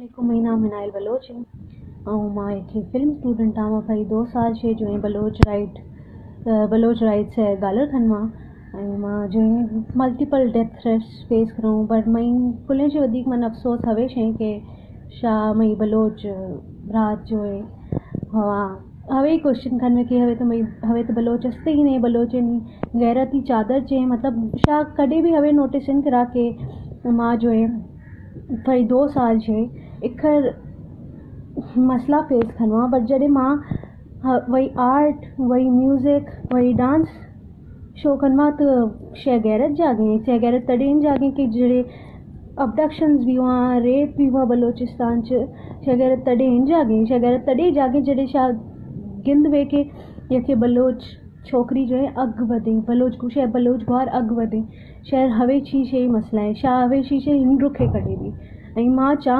علیکم، منی نام منائل بلوچ ایں۔ اوں ما ایک فلم اسٹوڈنٹ آں، ما پھئی دو سال شے جو ایں بلوچ رائٹ، بلوچ رائٹ سے گالر کھنوا۔ اوں ما جو ایں ملٹیپل ڈیتھ تھریٹس فیس کروں، بٹ مئی کلیں چے ودیک من افسوس ہویش ایں کہ شا مئی بلوچ برات جو ایں ہوا ہوے کوشچن کھنوے کہ ہوے تو مئی، ہوے تو بلوچ استے ہی نہیں، بلوچ نہیں، غیرتی چادر چے، مطلب شا کدے بھی ہوے نوٹس ان کرا کہ ما جو ایں پھئی دو سال شے اکھر مسئلہ فیس کھنوا، بٹ جڑے ما وئی آرٹ، وئی میوزک، وئی ڈانس شو کھنوا تو شے غیرت جاگیں، شے غیرت تڑے ان جاگیں کہ جڑے ابڈکشنز بھی ہوا، ریپ بھی ہوا بلوچستان چ، شے غیرت تڑے ان جاگیں، شے غیرت تڑے جاگیں جڑے شا گند وے کہ یکے بلوچ چھوکری جو ایں اگ ودیں، بلوچ گوشے بلوچ گوار اگ ودیں۔ شہر ہوے چی شے مسئلہ ایں، شا ہوے چی شے ہن رکھے کدے بھی۔ ایں ما چاہ